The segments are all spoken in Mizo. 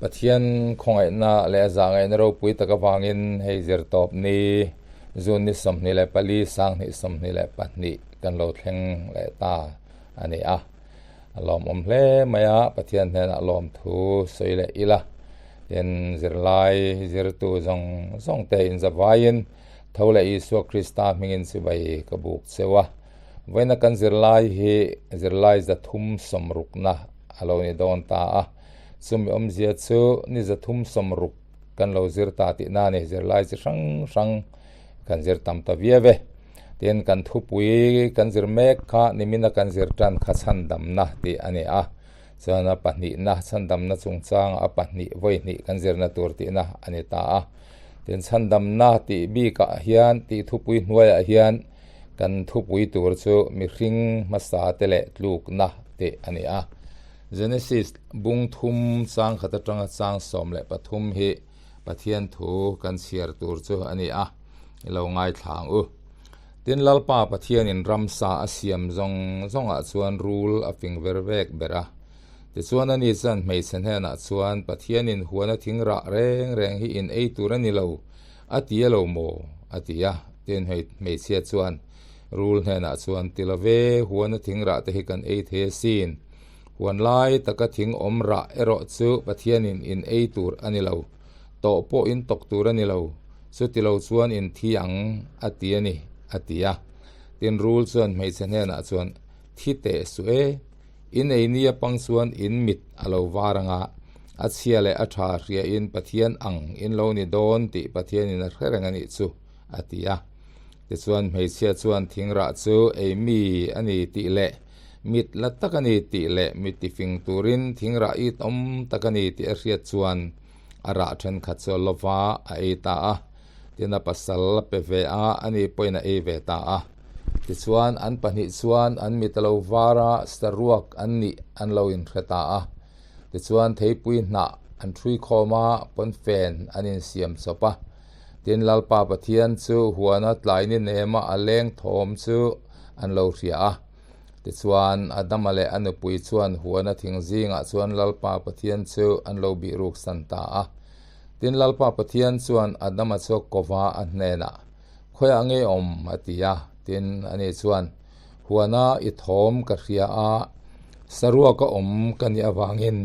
Pathian khawngaihna leh a zahngaihna ropui tak avangin hei zirtawp ni June ni 24 2022 kan lo thleng leh ta a ni a. A lawmawm hle mai a, Pathian hnenah lawmthu sawi leh ila. Tin, zirlai zirtu zawng zawng te inzavaiin tho leh Isua Krista hmingin chibai ka buk cheu a. Vawiina kan zirlai hi zirlai 360na a lo ni dawn ta a. Chumi awmzia chu ni 360 kan lo zir ta tihna a ni. Zirlai chi hrang hrang kan zir tam ta viau e. Tin, kan thupui kan zir mek kha nimina kan zir tan kha chhandamna tih a ni a. Chuan a pahnihna, chhandamna chungchanga a pahnih vawi hnih kan zirna tur tihna a ni ta a. Tin, chhandamna tih bikah hian tih thupui hnuaiah hian kan thupui tur chu mihring hmasa te leh tlukna tih a ni a. Genesis bung thum chang khat atanga chang 13 hi Pathian thu kan chhiar tur chu a ni a, i lo ngaithla ang u. Tin, Lalpa Pathianin ramsa a siam zawng zawngah chuan rul a fing ver vek ber a. Tichuan ani chuan hmeichhe hnenah chuan, Pathianin huana thing rah reng reng hi in ei tur a ni lo, a ti a lo maw? a ti a. Tin, hmeichhia chuan rul hnenah chuan, Ti lo ve, huana thing rah te hi kan ei thei asin. Huan lai taka thing awm rah erawh chu Pathianin in ei tur a ni lo, tawh pawh in tawk tur a ni lo, chuti lo chuan in thi ang a ti a ni, a ti a. Tin, rul chuan hmeichhe hnenah chuan, Thi teh suh e, in ei nia pang chuan in mit a lo var ang a, a chhia leh a tha hriain Pathian ang in lo ni dawn tih Pathianin a hre reng a nih chu, a ti a. Tichuan hmeichhia chuan thing rah chu ei mi a ni tih leh mit la tak a ni tih leh mit tifing turin thing rah it awm tak a ni tih a hriat chuan a rah thenkhat chu a lo va a ei ta a. Tin a pasal a pe ve a, ani pawhin a ei ve ta a. Tichuan an pahnih chuan an mit a lo var a, saruak an nih an lo inhre ta a. Tichuan theipui hnah an ṭhui khawm a, pawnfen an insiam chawp a. Tin, Lalpa Pathian chu huana tlaini nema a leng thawm chu an lo hria a. Tichuan, Adama leh a nupui chuan huana thing zingah chuan Lalpa Pathian chu an lo bih ruksan ta a. Tin, Lalpa Pathian chuan Adama chu kova a hnenah, Khawiah nge awm? a ti a. Tin, ani chuan, Huana i thawm ka hria a, saruaka awm ka nih avangin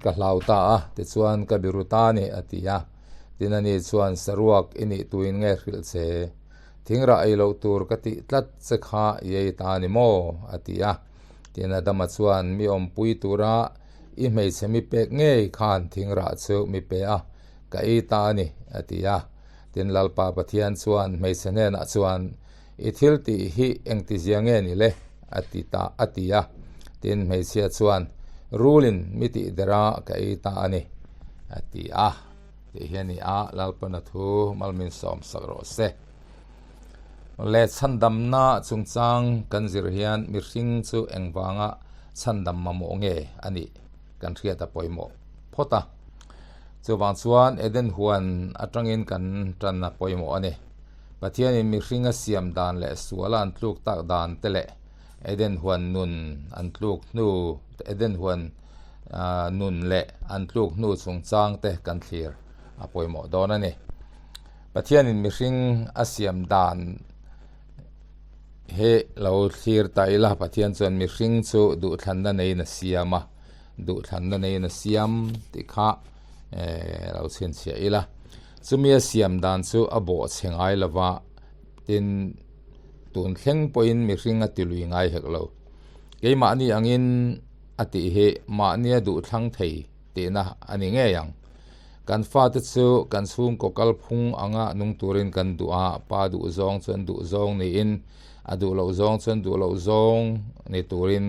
ka hlau ta a, tichuan ka biru ta a ni, a ti a. Tin ani chuan saruak i nih tuin nge hrilh che? Thingrah ei loh tur ka tih tlat che kha i ei ta a ni maw? a ti a. Tin Adama chuan mi awmpui tura i hmeichhe mi pek ngei khan thingrah chu mi pe a, ka ei ta a ni, a ti a. Tin Lalpa Pathian chuan hmeichhe hnenah chuan I thil tih hi engtizia nge ni le? a ti ta a ti a. Tin, hmeichhia chuan, Rulin mi tih der a, ka ei ta a ni, a ti a. Tih hi a ni a, Lalpana thu malmin sawm sak rawh se. Le chhandamna chungchang kan zir hian mihring chu engvanga chhandam mamawh nge a nih kan hriat a pawimawh phawt a. Chuvang chuan Eden huan atangin kan tan a pawimawh a ni. Pathianin mihring a siam dan leh suala an tluk tak dan te leh Eden huan nun an tluk hnu Eden huan nun leh an tluk hnu chungchang te kan thlir a pawimawh dawn a ni. Pathianin mihring a siam dan hi lo thlir ta ila Pathian chuan mihring chu duhthlanna neiin a siam a, duhthlanna neiin a siam tih kha lo chhinchhiah ila. Chumi a siam dan chu a bawh chhe ngai lo va, tin tun thleng pawhin mihring a ti lui ngai hek lo. Keimahni angin a tih hi mahnia duhthlang thei tihna a ni ngei ang. Kan fate chu kan chhungkaw kalphung anga nung turin kan duh a, pa duh zawng chuan duh zawng niin a duh loh zawng chuan duh loh zawng ni turin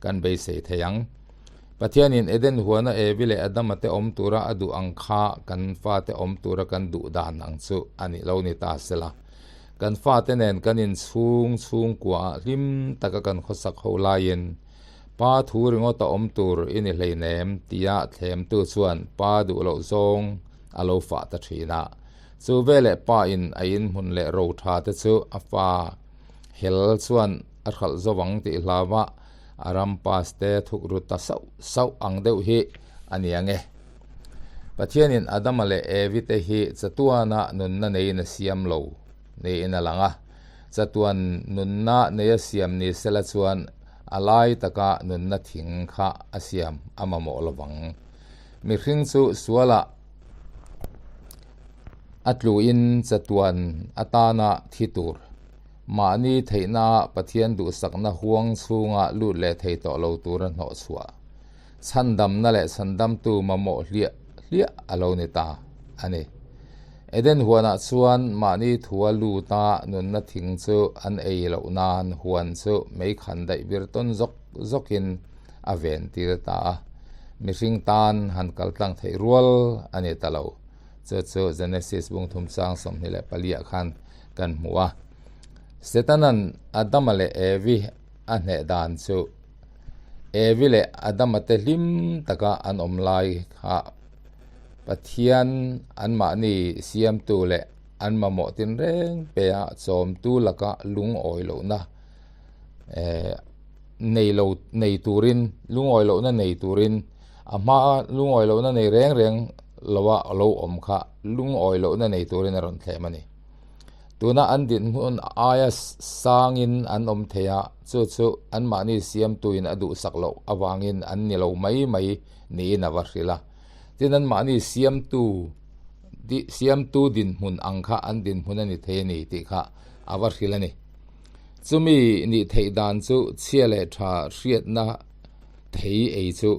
kan beisei thei ang. Pathianin Eden huana Evi leh Adama te awm tura a duh ang kha kan fate awm tura kan duh dan ang chu a nih lo ni ta sela. Kan fate nen kan inchhung chhungkuaah hlim taka kan khawsak ho laiin Pa thu ringawt a awm tur i ni hleinem tia thlemtu chuan pa duh loh zawng a lo fah ta thin a. Chu veleh pa in a inhmun leh ro tha te chu a fa hel chuan a hralh zo ang tih hlauva a ram pass te thuk ru ta sauh sauh ang deuh hi a ni ang e. Pathianin Adama leh Evi te hi chatuana nunna neiin a siam lo niin a lang a. Chatuan nunna neia siam ni sela chuan a lai taka nunna thing kha a siam a mamawh lovang. Mihring chu sualah a tluin chatuan atana thi tur, mahni theihna Pathian duhsakna huang chhunga lut leh thei tawh lo tura hnawh chhuah, chhandamna leh chhandamtu mamawh hliah hliah a lo ni ta a ni. Eden huanah chuan mahni thua luta nunna thing chu an ei loh nan huan chu meikhan daih vir tawn zawk zawkin a ven tir ta a, mihring tan han kal tlang theih rual a ni ta lo. Chu chu Genesis bung thum chang 24 ah khan kan hmu a. Setanan Adama leh Evi a hneh dan chu Evi leh Adama te hlim taka an awm lai kha Pathian anmahni siamtu leh an mamawh tinreng pea chawmtu laka lungawi lohna nei lo nei turin lungawi lohna nei turin a hma lungawi lohna nei reng reng loa lo awm kha lungawi lohna nei turin a rawn thlem a ni. Tuna an dinhmun aia sangin an awm thei a, chu chu anmahni siamtuin a duhsak loh avangin an ni lo mai mai niin a va hrilh a. Tin, anmahni siamtu siamtu dinhmun ang kha an dinhmun a ni thei a ni tih kha a va hrilh a ni. Chumi nih theih dan chu chhia leh tha hriatna thei ei chu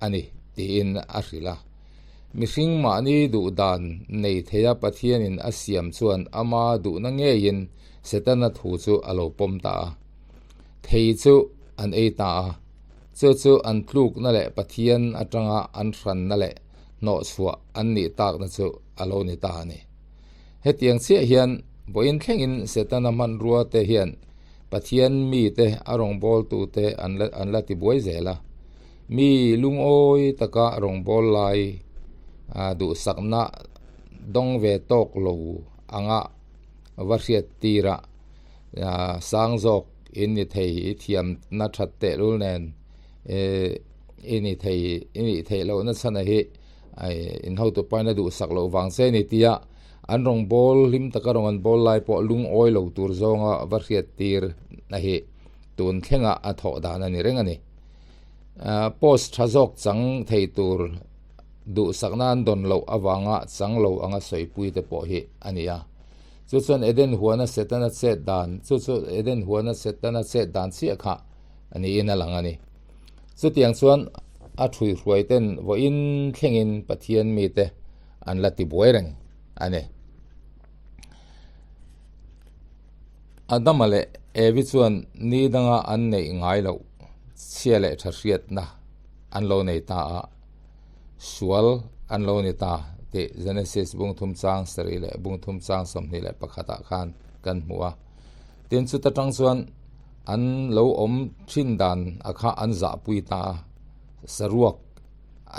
a ni tiin a hrilh a. Mihring mahni duh dan nei theia Pathianin a siam chuan ama duhna ngeiin Setana thu chu a lo pawm ta a. Thei chu an ei ta a. Chu chu an tlukna leh Pathian atanga an hranna leh hnawhchhuah an nih takna chu a lo ni ta a ni. Hetiang chiah hian vawiin thlengin Setana hmanrua te hian Pathian mite a rawngbawltute an la an la ti buai zel a. Mi lungawi taka rawngbâwl lai duhsakna dawng ve tawk lo anga va hriat tirah sang zawk in ni thei i thiamna that tehlul nen i ni thei i nih theih lohna chhana hi in hotu pain a duhsak loh vang che a ni tia an rawngbâwl hlim taka rawn an bâwl lai pawh lungawi lo tur zawnga va hriat tir na hi tun thlengah a thawh dan a ni reng a ni. Post tha zawk chang thei tur duhsakna an dawn loh avanga chang lo anga sawipui te pawh hi a ni a. Chu chuan Eden huana Setana chet dan chu chu Eden huana Setana chet dan chiah kha a niin a lang a ni. Chutiang chuan a ṭhuihruai ten vawiin thlengin Pathian mite an la ti buai reng a ni. Adama leh Evi chuan ni danga an neih ngai loh chhia leh tha hriatna an lo nei ta a, sual an lo ni ta tih Genesis bung thum chang sarih leh bung thum chang 21 ah khan kan hmu a. Tin, chuta tang chuan an lo awm thin dan a kha an zahpui ta a, saruak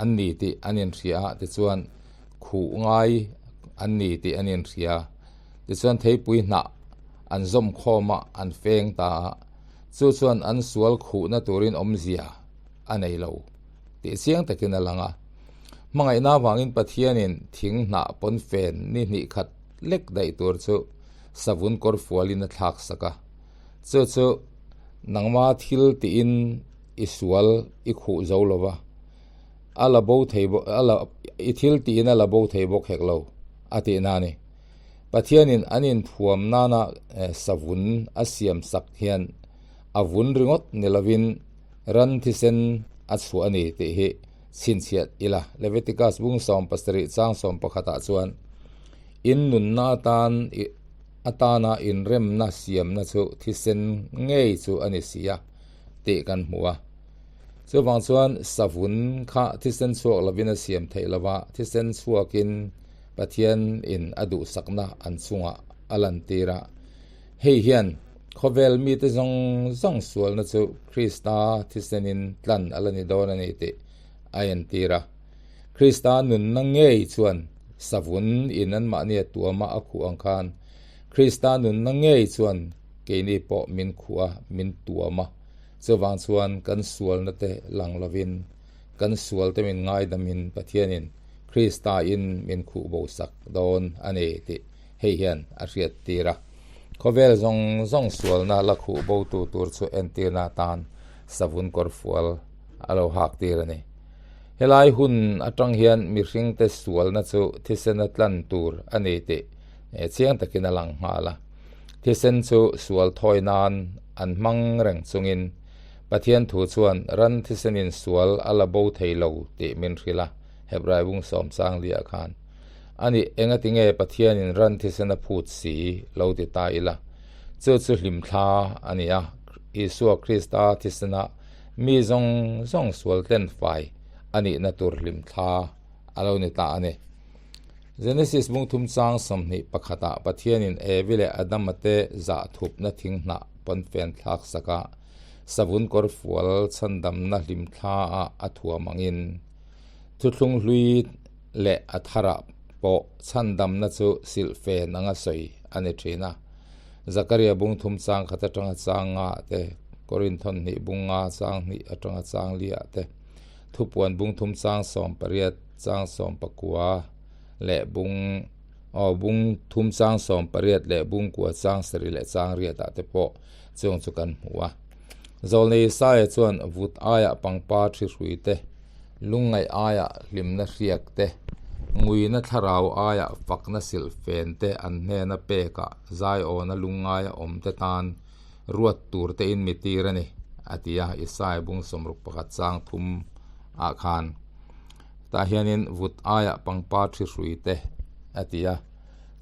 an ni tih an inhria a, tichuan khuh ngai an ni tih an inhria. Tichuan theipui hnah an zawm khawm a, an feng ta a, chu chuan an sual khuhna turin awmzia a nei lo tih chiang takin a lang a. Hmangaihna avangin Pathianin thing hnah pawn fen ni hnih khat lek daih tur chu savun kawr fualin a thlak sak a, chu chu nangma thil tiin i sual i khuh zo lo va, a la bo thei bawk a la i thil tiin a la bo thei bawk hek lo a tihna a ni. Pathianin an inthuam nana savun a siam sak hian a vun ringawt ni lovin ran thisen a chhuah a ni tih hi chhinchhiat ila. Leviticus bung 17 chang 11 ah chuan in nunna atan atana inremna siamna chu thisen ngei chu a ni si a tih kan hmu a. Chuvang chuan savun kha thisen chhuak lovin a siam theih lova, thisen chhuakin Pathian in a duhsakna an chungah a lantir a. Hei hian khawvel mite zawng zawng sualna chu Krista thisenin tlan a la ni dawn a ni tih a entir a. Krista nunna ngei chuan savun in anmahni a tuama a khuh ang khan Krista nunna ngei chuan keini pawh min khuh a, min tuam a. Chuvang chuan kan sualna te lang lovin, kan sual te min ngaidamin Pathianin. Krista-in min khuh bo sak dawn a ni tih hei hian a hriattir a. Khawvel zawng zawng sualna la khuh botu tur chu entirna atan savun kawrfual a lo hak tir a ni. Helai hun atang hian mihringte sualna chu thisena tlan tur a ni tih chiang takin a lang nghal a. Thisen chu sual thawi nan an hmang reng chungin Pathian thu chuan ran thisenin sual a la bo thei lo tih min hrilh a, Hebrai bung sawm chang liah khan. Ani, engati nge Pathianin ran thisen a phut si lo ti ta ila? Chu chu hlimthla a ni a, Isua Krista thisenah mi zawng zawng sual tlen fai a nihna tur hlimthla a lo ni ta a ni. Genesis bung thum chang 21 ah Pathianin Evi leh Adama te zah thupna thing hnah pawnfen thlak saka savun kawr fual chhandamna hlimthla ah a thuam angin thuthlung hlui leh a tharah pawh chhandamna chu silhfen anga sawi a ni thin a. Zakaria bung thum chang khat atanga chang nga te, Korinthon hnih bung nga chang hnih atanga chang liah te, Thupuan bung thum chang 18 chang 19 leh bung aw bung thum chang 18 leh bung kua chang sarih leh chang riatah te pawh chung chu kan hmu a. Zawlnei Isaia chuan vut aiah pangpar thi hrui te, lungngaih aiah hlimna hriak te, nguina thlarau aiah fakna silhfen te an hnena pekah zaiawna lungngaia awm te tan ruat tur te in mi tir a ni, a ti a, Isaia bung 61 chang thum ah khan. Tah hianin vut aiah pangpar thi hrui te a ti a,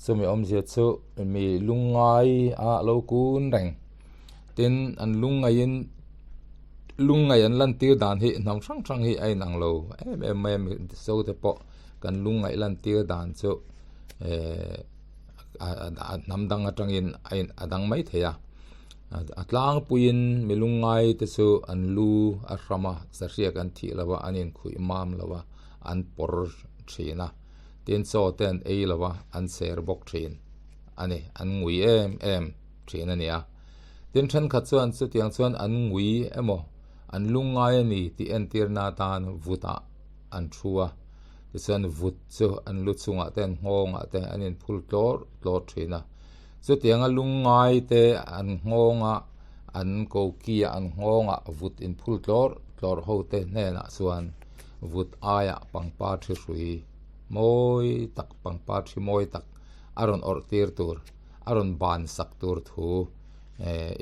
chumi awmzia chu mi lungngai a lo kun reng. Tin, an lungngaihin lungngaih an lantir dan hi hnam hrang hrang hi a inang lo em em mai a, Mizo te pawh kan lungngaih lantir dan chu ehh a hnam dang atangin a in a dang mai thei a, a tlangpuiin mi lungngai te chu an lu a hram a, sahriak an thih lo a, an inkhuih mam lo a, an pawr thin a, tin chaw te an ei lo a, an cher bawk thin a ni, an ngui em em. thin a ni a. Tin thenkhat chuan chutiang chuan an ngui emaw an lungngai a ni tih entirna atan vutah an thu a, tichuan vut chu an lu chungah te an nghawngah te an inphul tlawr tlawr thin a. Chutianga lungngai te an nghawnga an kokia an nghawngah vut inphul tlawr tlawr ho te hnenah chuan vut aiah pangpar thi hrui mawi tak pangpar thi mawi tak a rawn awrh tir tur a rawn ban sak tur thu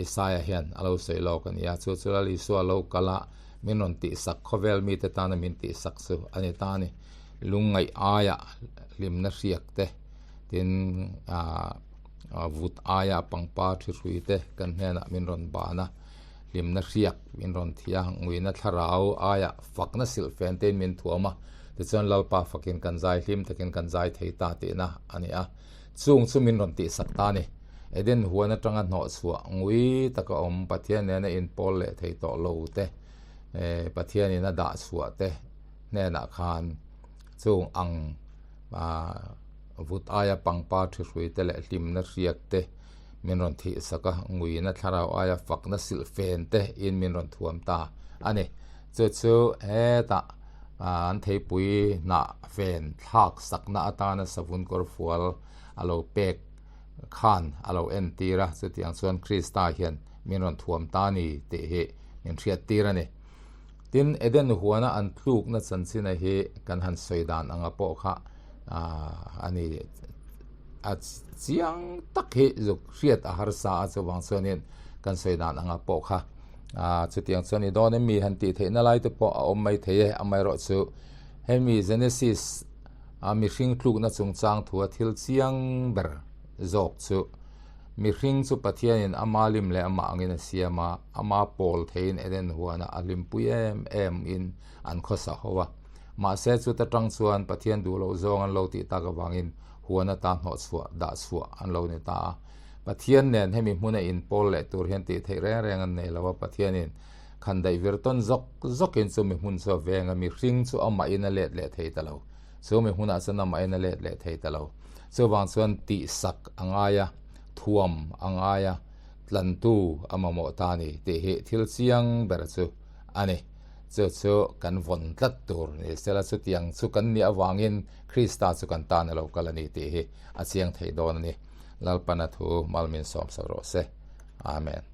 Isaia hian a lo sawi lawk a ni a, chu chu Lal Isua lo kal a, min rawn tihsak khawvel mite tana min tihsak chu a ni ta a ni. Lungngaih aia hlimna hriak te, tin vut aia pangpar thi hrui te kan hnenah min rawn ban a, hlimna hriak min rawn thi a, nguina thlarau aia fakna silhfen tein min thuam a, tichuan Lalpa fakin kan zai hlim takin kan zai thei ta tihna a ni a. Chung chu min rawn tihsak ta a ni. Eden huan atanga hnawh chhuah ngui taka awm Pathian nena inpawl leh thei tawh lo te, Pathianin a dah chhuah te hnenah khan chung ang vut aia pangpar thi hrui te leh hlimna hriak te min rawn thihsak a, nguina thlarau aia fakna silhfen te in min rawn thuam ta a ni. Chu chu hetah An theipui hnah ven thlak sakna atana savun kawr fual a lo pek khan a lo entir a, chutiang chuan Krista hian min rawn thuam ta a ni tih hi min hriattir a ni. Tin, Eden huana an tlukna chanchina hi kan han sawi dan anga pawh kha a ni a chiang tak hi zuk hriat a harsa a, chuvang chuanin kan sawi dan anga pawh kha Ah, chutiang chuan i dawn em mi han tih theihna lai te pawh a awm mai thei e, amaherawh chu hemi Genesis a mihring tlukna chungchang thua thil chiang ber zawk chu mihring chu Pathianin ama lim leh amah angin a siam a, ama pawl theiin Eden huanah a hlimpui em em in an khawsa ho a. Mahse chuta tang chuan Pathian duh loh zawng an lo tih tak avangin huan ata hnawh chhuah dah chhuah an lo ni ta a. Pathian nen hemi hmuna inpawl leh tur hian tih theih reng reng an nei lo a, Pathianin khan daih vir tawn zawk zawkin chu mi hmun chu a veng a, mihring chu amahin a let leh thei ta lo, chu mi hmunah chuan amahin a let leh thei ta lo. Chuvang chuan tihsak a ngai a, thuam a ngai a, tlantu a mamawh ta a ni tih hi thil chiang ber chu a ni. Chu chu kan vawn tlat tur ni sela chutiang chu kan nih avangin Krista chu kan tan a lo kal a ni tih hi a chiang thei dawn a ni. Lalpana thu mal min sawm sak rawh se. Amen.